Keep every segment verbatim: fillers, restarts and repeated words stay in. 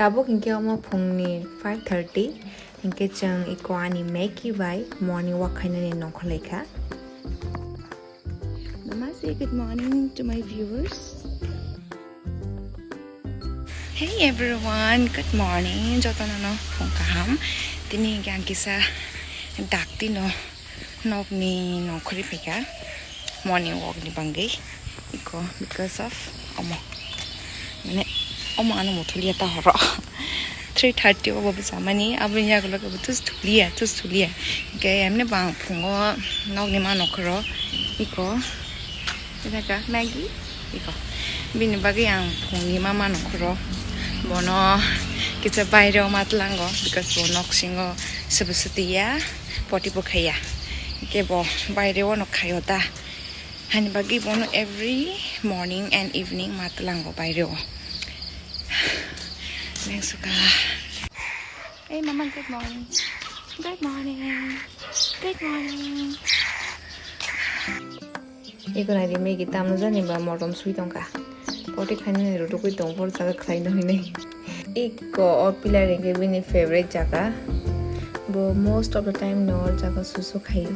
Tabuk hinkhe omo phungni five thirty, hinkhe chwng iko ani Maggie bai morning walk khainani nongkhor laikha. Mama, say good morning to my viewers. Hey everyone, good morning. Jotono no phung kaham. Tini hinkhe ang kisa dakti no nokni nongkhorwi phaikha morning walk ni bangwi. Iko because of omo. Mane omo ano mothulia ta horo. Three thirty o bo bwchamani, aboni yagulo khe bo tus thulia, tus thulia. Hinkhe emne bang phungo nokni ma nongkhoro. Iko. Ina ka Maggie. Iko. Bini bagwi ang phungni ma ma nongkhoro. Bono kisa baireo ma tlango because bo nok singo sobo sutiya, poti bo khaiya. Hinkhe bo baireo no khaio ta. Hani bagwi bono every morning and evening ma tlango baireo. Neng suka. Hey mama, good morning. Good morning. Good morning. Iko nai di Maggie tamno jani ba motom sui tongkha. Poti khainani rutugwi tong por jaga khlaino hinwi. Iko o pillar ni khe bini favorite jaga. Bo most of the time no o jaga susu khaio.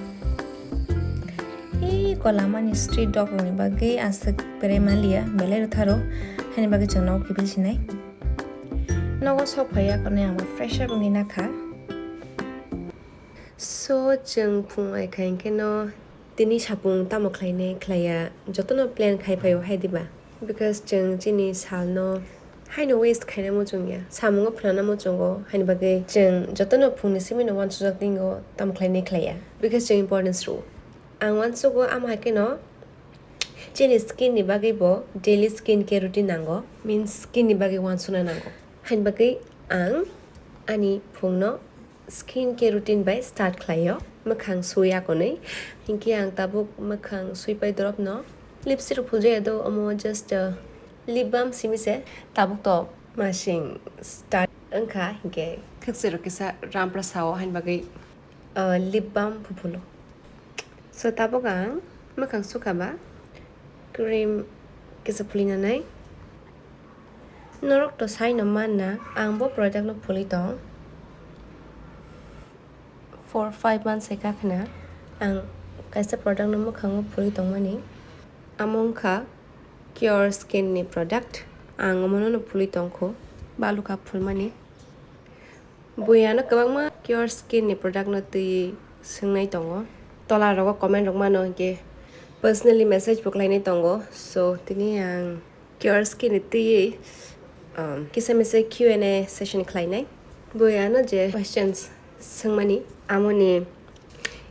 Iko lamani street dog rokni bagwi aswk berai manliya, belai rwtharo. Hani bagwi chwng nogo kiphil sinai. Nogo sok phaiya konwi ang bo fresher wngwi nakha. So, chwng phung ai khai hinkhe no tini sapung tamo khlainai khlaiya, jotono plan khai phaio hai diba? Because chwng chini salno haino waste khaina muchungya, samungo phnana muchungo, haini bagwi chwng jotono phungni simino uansukjak tingo tamo khlainai khlaiya, because chwng importance rwo. Ang uansugo, amo hai kheno chini skin ni bagwi bo daily skin care routine nango, means skin ni bagwi uansukna nango. Haini bagwi ang ani phungno skin care routine bai start khlaio, mwkhang sui akonwi. Hinkhe ang tabuk mwkhang sui pai dorop no lipstick rok phuljakya do, omo just, uh, lip balm simi se. Tabuk to masing start wngkha, hinkhe khakcherok kisa rampra sao, haini bagwi, uh, lip balm phuphulo. So tabuk ang mwkhang sukha ba cream kisa phulinanai. Norok to saino manna, ang bo product no phuli tong. Four five months hai kakhna ang kaisa product no mwkhango phuli tongmani. Amo wngkha Cure Skin ni product. Ang omono no phuli tongkho, balukha phulmani. Buiano kwbangma Cure Skin ni product no twi swngnai tongo. Tola rogo comment rok mano hinkhe personally message bo khlainai tongo. So tini ang Cure Skin ni twi, um, kisa misa Q and A session khlainai. Buiano je questions swngmani amoni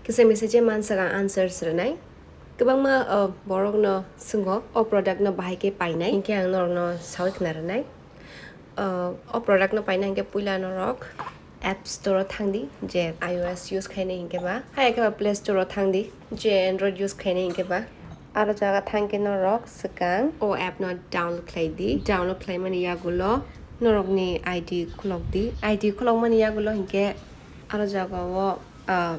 kisa misa je mansak ang answers rwnai. Kwbangma, uh, borok no swnggo o product no bahai khe painai, hinkhe ang norok no sawi khna rwnai. Uh, o product no paina hinkhe puila norok App Store o thangdi, je iOS use khainai hinkhe ba, hai khe ba Play Store o thangdi, je Android use khainai hinkhe ba. Aro jaga thangkhe norok swkang o app no download khlaidi. Download khlaimani yagulo norokni I D khulokdi. I D khulokmani yagulo hinkhe aro jagao, ah,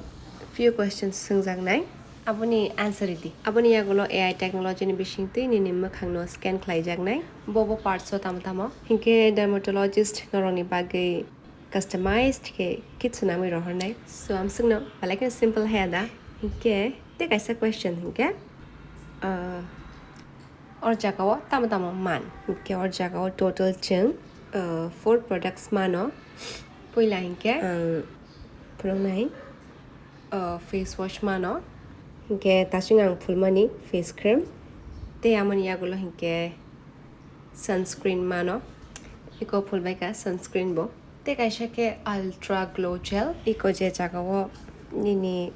few questions swngjaknai. Aboni answer ridi. Aboni yagulo A I technology ni bisingtwi nini mwkhangno scan khlaijaknai. Bobo parts o tamo tamo. Hinkhe dermatologist norokni bagwi customized khe kit swnamwi rohornai. So, amswkno belai kheno simple haya da. Hinkhe tei kaisa question hinkhe, ah, or jagao tamo tamo man. Hinkhe or jagao total chwng, ah, four products mano. Puila hinkhe ang phunuknai, ah, face wash mano. Hinkhe tasing ang phulmani face cream. Tei amoni yagulo hinkhe sunscreen mano. Iko phulbaikha sunscreen bo. Tei kaisa khe Ultra Glow Gel. Iko je jagao nini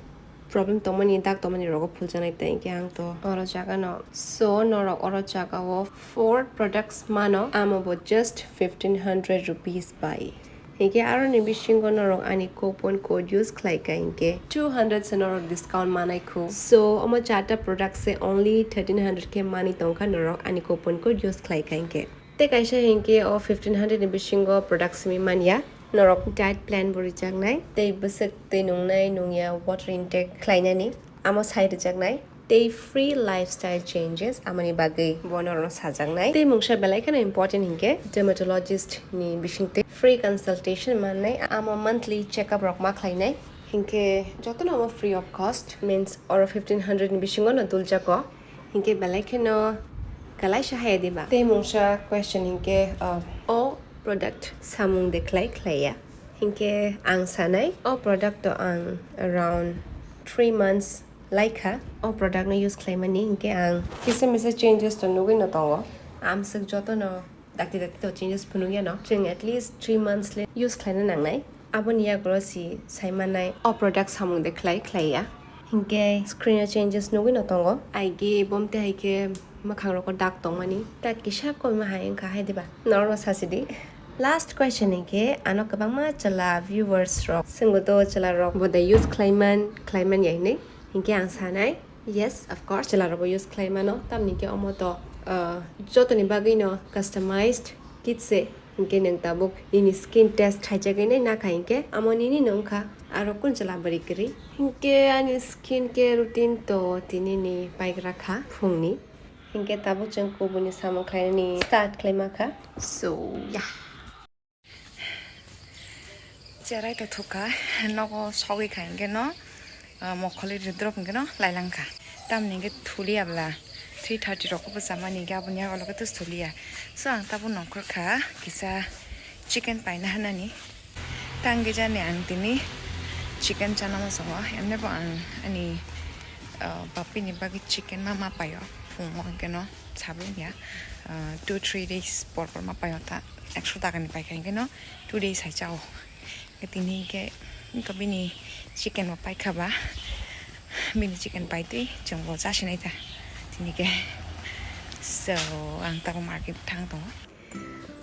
problem tongmani, dak tongmani rogo phuljaknai tei hinkhe ang to oro jagano. So, norok oro jagao four products mano, amo bo just fifteen hundred rupees bai. Hinkhe aroni bisingo norok ani coupon code use khlaika hinkhe two hundred se norok discount manai khu. So, omo charta product se only thirteen hundred khe mani tongkha norok ani coupon code use khlaika hinkhe. Tei kaisa hinkhe o fifteen hundred ni bisingo product simi manya, norok diet plan bo rijaknai, tei bwswk twi nungnai nungya water intake khlainani, amo sai rijaknai. tei free lifestyle changes amoni bagwi bo norokno sajaknai. Tei mungsa belai kheno important hinkhe dermatologist ni bisingtwi free consultation mannai, amo monthly checkup rok ma khlainai. Hinkhe jotono amo free of cost, means oro fifteen hundred ni bisingo no duljago. Hinkhe belai kheno kalaisa haya diba. Tei mungsa question hinkhe, uh, o product samung de khlai khlaiya. Hinkhe ang sanai o product to ang around three months laikha. O product no use khlaimani hinkhe ang kisa misa changes to nugwi no tongo. Amswk jotono dakti dakti to changes phunukya no. Chwng at least three months le use khlaina nangnai. Aboni yagulo si saimanai o product samung de khlai khlaiya. Hinkhe screen o changes nugwi no tongo. Aige bomte haikhe mwkhang rogo dak tongmani. Tak kisa koima hai wngkha hai diba? Norokno sasidi. Last question hinkhe ano kwbangma chwla viewers rok swngwi do chwla rok bo de use khlaiman khlaiman ya hinwi. Hinkhe ang sanai, yes, of course, chwla rokbo use khlai mano, tamni hinkhe omo to, uh, jotoni bagwi no customized kit se, hinkhe nwng tabuk nini skin test khaijagwi nai nakha hinkhe amo nini no wngkha, aro kun chwla bwrwi kwrwi. Hinkhe ani skin care routine to tini ni paigra kha phungni, hinkhe tabuk chwng kubuni samung khlainani start khlai ma kha. So, yeah. Cherai to thukha, nogo sogwi kha hinkhe no, ah, mokholi ridrop hinkhe no lailangkha. Tamni hinkhe thuliya bla, three thirty rok bo chamani hinkhe aboni yago loge to thuliya. So ang tabuk nongkhor kha kisa chicken paina hanani. Tang gijani ang tini chicken chana muchungo, emne bo ang ani, ah, bapini bagwi chicken ma ma paio, phungo hinkhe no. Sabung ya, ah, two three days por por ma paio ta, ekso taka ni paikha hinkhe no two days hai chao. Tini hinkhe wngkha bini chicken bo paikha ba, bini chicken paitwi chwng bo chasinai ta tini khe. So ang tabuk market thang tongo.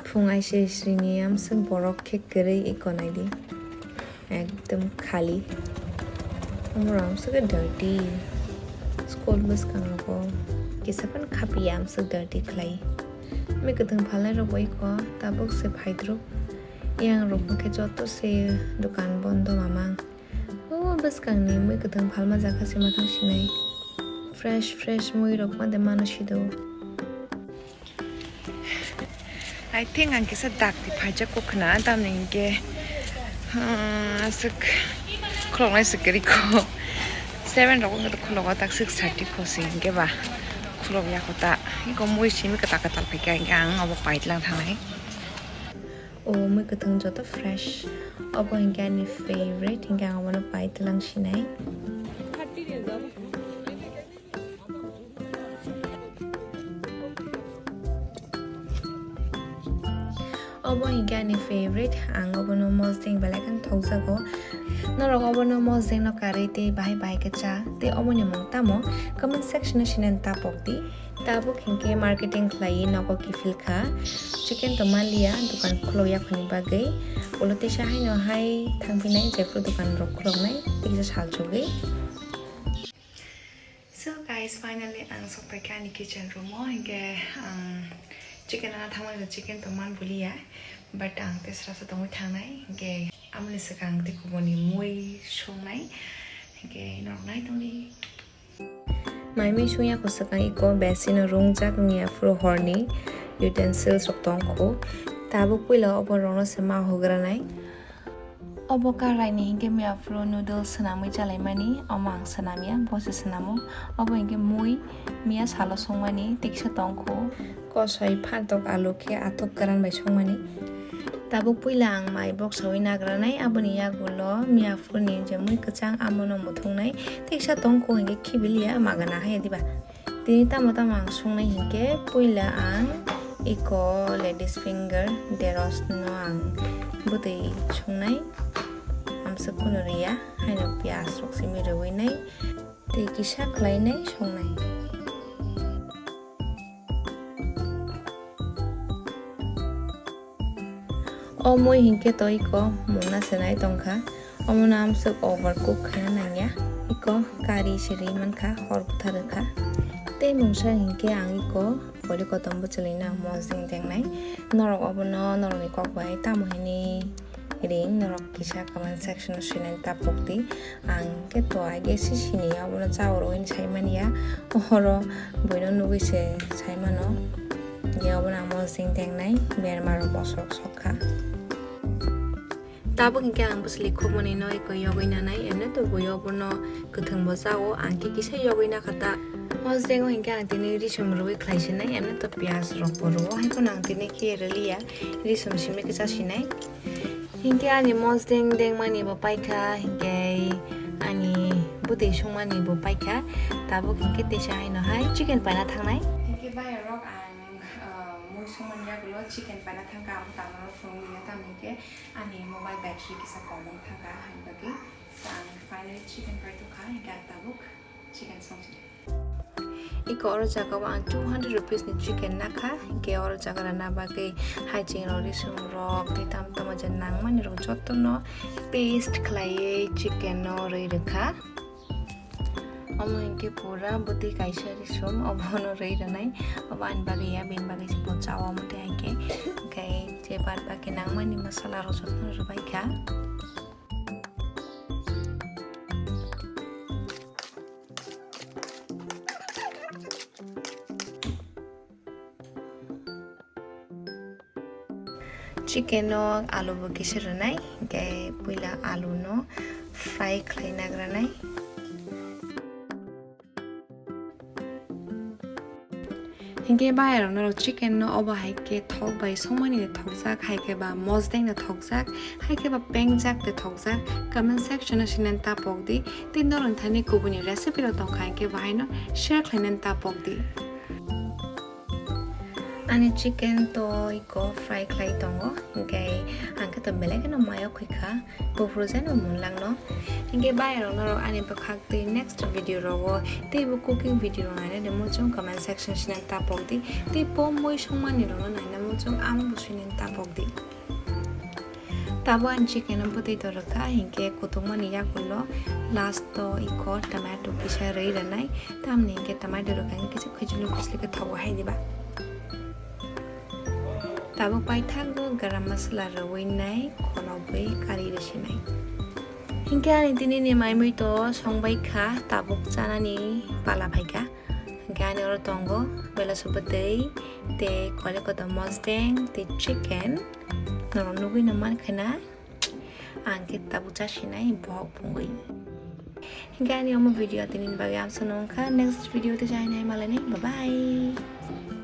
Phung aisiri srini amswk borok khe kwrwi iko naidi. Ekdom khali. Amorok amswk khe dirty. School bwskango kisa phano khapiya amswk dirty khlai. Mui kwthwng phalnai rok bo iko tabuk se phaidruk. Yang rok bo khe joto se dukan bondo mamang. O bwskangni mui kwthwng phalma jaga se mathang sinai. Fresh fresh mui rok ma de mano sido. I think ang kisa dakti phaijak kok khna, tamni hinkhe, ah, aswk khuloknai swk kwrwi kho. Seven rok wngkha khe khulogo, tak six thirty kho se hinkhe ba khulok ya kho ta. Iko mui simi kwtal kwtal phaikha hinkhe ang obo paitlang thangnai. O mui kwthwng joto fresh. Obo hinkhe ani favorite, hinkhe ang obono paitlang sinai. Obo hinkhe ani favorite, ang obono mosdeng belai kheno thokjago. Norok obono mosdengno karwi tei bahai bahai khe cha, tei omoni mung tamo? Comment section o sinani tapok di. Tabuk hinkhe marketing khlaiwi nogo kiphil kha. Chicken to manliya, dukan khulok yakhuni bagwi. Ulo teisa haino hai thangphinai, jephru dukan rok khuloknai, teisa salchugwi. So guys, finally ang sokphaikha ani kitchen room o, hinkhe ang chicken ana thangmani, chicken to man buliya, but ang tei srasa tongwi thangnai, hinkhe amoni swkang tei kubuni mui songnai, hinkhe norok nai tongdi. Mai mui sungya kho swkang iko basin o rungjak wngya phuru horni utensils rok tongkho. Tabuk puila obo rokno se ma hugranai. Obo karai ni hinkhe mui aphuru noodles swnamwi chalaimani, omo ang swnamya, bo se swnamo. Obo hinkhe mui miya salo songmani, tiksa tongkho. Kosoi phantok alu khe athuk kwran bai songmani. Tabuk puila ang mai boksawi nagranai, aboni yagulo miya phurni je mui kwchang amono muthungnai, tiksa tongkho hinkhe khibiliya magana haya diba. Tini tamo tamo ang songnai hinkhe puila ang iko ladies finger deros no ang bwtwi songnai, amswk kunu riya, haino piyaj rok simi rwui nai, tei kisa khlai nai songnai. O mui hinkhe to iko mungna se nai tongkha, omono amswk overcook khaina nangya, iko kari se ri mankha, hor bwtha rwkha. Tei mungsa hinkhe ang iko pori kotom bwchwlwino ang mosdeng dengnai, norok obono norokni kok bai tamo hini Ring norok kisa comment section o swinani tapok di. Ang khe to aige se sini ya, obono cha oro hini sai mani ya. Ohoro buino nugui se sai mano. Ye obono ang mosdeng tengnai, berma rok bosok sok kha. Tabuk hinkhe ang bwsli khumani no eko yogwi nanai, emne to bui obono kwthwng bo chao, ang khe kisa yogwi nakha ta. Mosdeng o hinkhe ang tini risum rwui khlai sinai, emne to piyaj rok bo rwo, hai phano ang tini khe rwliya, risum simi khe cha sinai. Hinkhe ani mosdeng dengmani bo paikha, hinkhe ani bwtwi songmani bo paikha. Tabuk hinkhe teisa haino hai chicken paina thangnai. Hinkhe bayarok ang, ah, mui songmani yagulo chicken paina thangkha, amo tangmano phunukliya, tamni hinkhe ani mobile battery kisa kom wng thangkha, haini bagwi. So ang finally chicken pai tongkha, hinkhe ang tabuk chicken songsinai. Iko oro jaga o ang two hundred rupees ni chicken nakha, hinkhe oro jaga rwna bagwi haiching rok, risum rok, tei tamo tamo je nangmani rok jotono paste khlaiwi chicken no rwi rwkha. Omo hinkhe pura bwtwi kaisa risum, obono rwi rwnai, obo ani bagwi ya, bini bagwi se bo chao omo tei hinkhe, hinkhe je bad baki nangmani masala rok jotono rwbaikha. Chicken no alu bo kisa rwnai, hinkhe puila alu no fry khlai nagranai. Hinkhe bayarok norok chicken no obo hai khe thok bai songmani de thokjak, hai khe ba mosdeng de thokjak, hai khe ba pengjak de thokjak, comment section o sinani tapok di. Tei norok thani kubuni recipe rok tongkha, hinkhe bo haino share khlainani tapok di. Ani chicken to iko fry khlai tongo, hinkhe ang khe to belai kheno mayo khuikha, buphuru jeno munlangno. Hinkhe bayarok norok ani bwkhak tei next video rogo teibo cooking video rok nainani muchung comment section sinani tapok di, tei po mui songmani rokno naina muchung amo bo swinani tapok di. Tabuk ani chicken no bwtwi torok kha, hinkhe kutukmani yakulo last o iko tomato kisa rwi rwnai, tamni hinkhe tomato rok ang kisa khwchwlwi bwsli khe thogo hai diba. Tabuk paithago garam masala rwui nai khonogwi kari rwsinai. Hinkhe ani tini ni mai mui to songbai kha, tabuk chanani pala phaikha. Hinkhe ani oro tongo belasu bwtwi tei koile koto mosdeng tei chicken. Norok nugui no mankha na, ang khe tabuk chasinai bohok bungwi. Hinkhe ani omo video tini ni bagwi amsano wngkha, next video tei chainai malainai, bye bye.